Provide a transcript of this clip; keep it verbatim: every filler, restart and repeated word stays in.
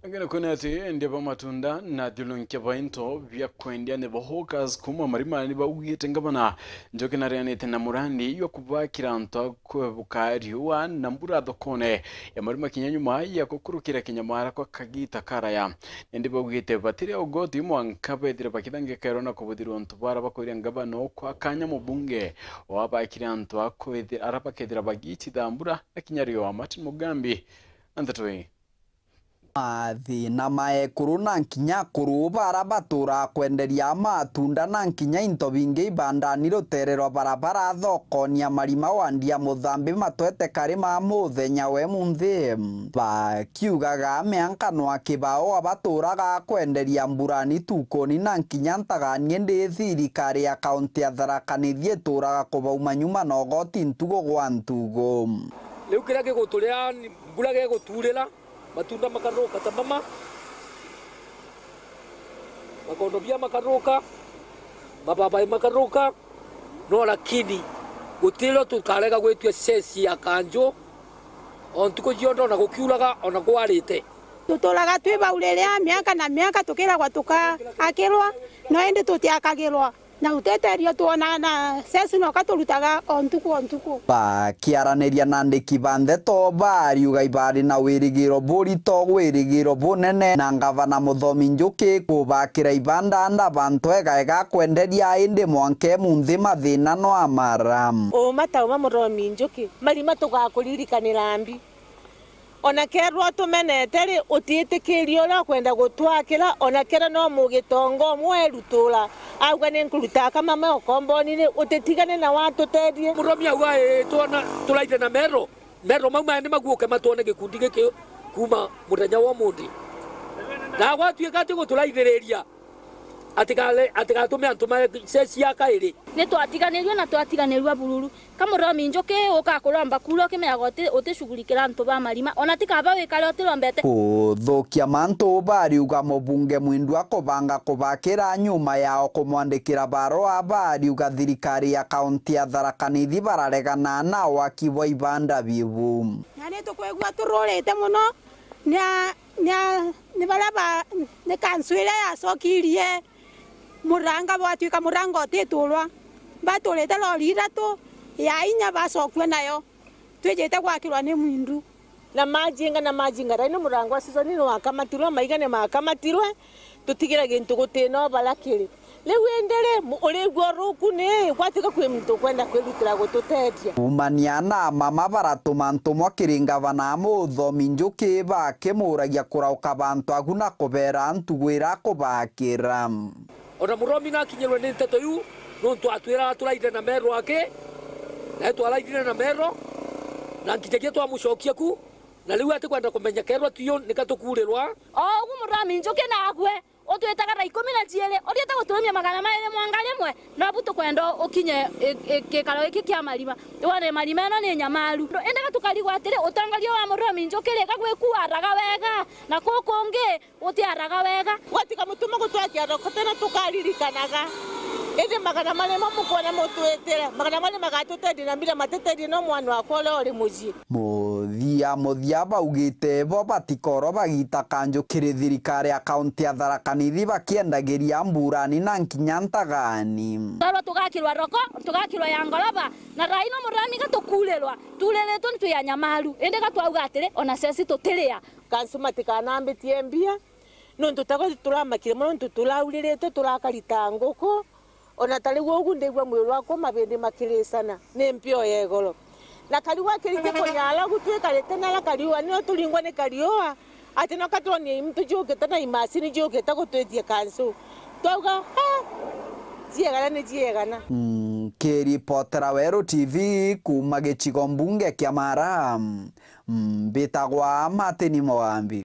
Ngene kwina ati endi ba matunda na thiulunkia ba into bia kwendia ni ba hawkers kuuma Marima ni baugite ngavana Njuki narianite na murandi jwa kubakira antu a kwebuka riua na mbura thokone ya Marima kinya nyuma ya gukurukira kinyamara kwa kagita karaya. Indi baugite batiri ugoti mwanka bethire bakithangekerwa na kubuthirwa untu bara bakwiria ngavana ukwa kanya mubunge wabakire antu a kwithira ara bakethira bagititha mbura na kinya riua. Martin Mugambi na ndeto ii. Mathina ma ekuru na nkinya akuru bara baturaa kwenderia matunda na nkinya into bingi ibandani rutere rwa barabara thokoni ya Marima wandi ya Muthambi matwete kari ma muthenya we munthi. Bakiugaga mianka nwa kibao abaturaga kwenderia mburani tukoni na nkinya ntagani indi thirikari ya kaunti ya Tharaka Nithi ituraga kubauma nyuma na ugoti ntugo gwa ntugo. Riu kiria giguturia ni mbura giguturira, matunda makaruka ta mama, makondobia makaruka, mababai makaruka, no lakini gutirio tukarega gwitua ceci ya kanju o ntuku cionthe ona gukiuraga ona kwarite. Tuturaga twi bauriria miaka na miaka tukiragwa tukaakirwa, no indi tutiakagirwa. Na uteterio twona na ceci noka turutaga o ntuku o ntuku. Bakiaraniria na andiki ba ndeto, bariuga ibari na wirigiro burito, wirigiro bunene na ngavana Muthomi Njuki kubakira ibanda na bantu ega ega kwenderia, indi mwanka munthi mathina no amara. Uma ta uma Muthomi Njuki, Marima tugakuririkanira mbi. Ona kerwa utumenete ri, utiitikirie uria ukwenda gutwakira, ona kerwa no mugitonga umwe erutura, auga, "Ni nkuruta aka mama ukomboni ri, utitigane na watutethie." Muromia auga, "Ii, twana turaithe na mero, mero mau maya ni maguuke matwone gikundi giki kuuma muthenya wa umuthi." Na gwatuika ati guturaithiriria, atigale-, atigatume antu ma ceci ya kairi. Ni twatiganirua na twatiganirua bururu. Ka Muthomi Njuki uka kuromba kura ukimenyaga uti-, utishughurikira antu ba Marima, ona ti kaba wikare utirombete. Kuthukia mantu bariuga mubunge Mwindu akubanga kubakira nyuma yao kumwandikira barua, bariuga thirikari ya kaunti ya Tharaka Nithi bararegana na waki bwa ibanda bibu. Na ni tukwigua tururite muno, ni a-, ni a-, ni baria ba-, ni kansu iria yacokirie muranga, bwatuika muranga utiturwa, baturite lori ithatu, ya inya bacokua nayo, twijite gwakirwa ni Mwindu. Na majinga, na majinga, raini murango wa season ni wakamatirwe, maiga ni makamatirwe, tutigira gintu gutina o baria kiri. Riu indi ri, mu-, urigua uruku ni, gwatuika kwi muntu ukwenda kwirutira gututethia. Kumania na mama baratuma ntumwa kiri ngavana Muthomi Njuki bakimuragia kurauka bantu agu na kubera ntugu iria akubakira. Ona Muthomi nakinyirwe ni nteto iu, nontu atwiraga turaithe na mero aki, nae twaraithire na mero, na nkijagia twamucokia ku, na riu atikwenda kumenya kerwa tuyo nika tukurirwa. O ugu Muthomi Njuki nagwe, utwitaga thaa ikumi na ciiri, uthiite guturumia magana mairi mwanga rimwe, nobu tukwenda ukinye i-, i-, gikaro giki kia Marima. Wone Marima ino ni nyamaru. Indi ga tukarigwa atiri, utongoria wa Muthomi Njuki ri, ga gwiku araga wega, na kuu kungi utiaraga wega. Gwatika mutuma gutwakia thoko tena tukaririkanaga. Indi magana mari mo mukwona mutwitire, magana mari magatutethia na mbira matitethie no mwana wakwa uria uri mucii. Muthia muthia baugite bo batikoro bagita kanju kiri thirikari ya kaunti ya Tharaka Nithi bakiendagiria mburani na nkinya ntagani. Toro tugakirwa roko, tugakirwa ya ngoroba, na thaa ino murani gatukurirwa, turiritwe ni twi anyamaru, indi gatwauga atiri, ona ceci tutiria. Kansu matikanambitie mbia, nontu tagwe turamakire mono, nontu turauriritwe, turakarita nguku, ona ta riu ugu ndigua mwiri wakwa mabindi makirisana, ni mpio ya igoro. Na kariua kirite kunyara ugu twikarite nara kariua, nio turingwa ni kariua, ati no katwonie into ciukite na imacini ciukite gutwitia kansu. Twauga, "Ha! Ciegana ni ciegana." Nkiripotera Weru T V kuuma gicigo mbunge kia Mara, mbitagwa Martin Mugambi.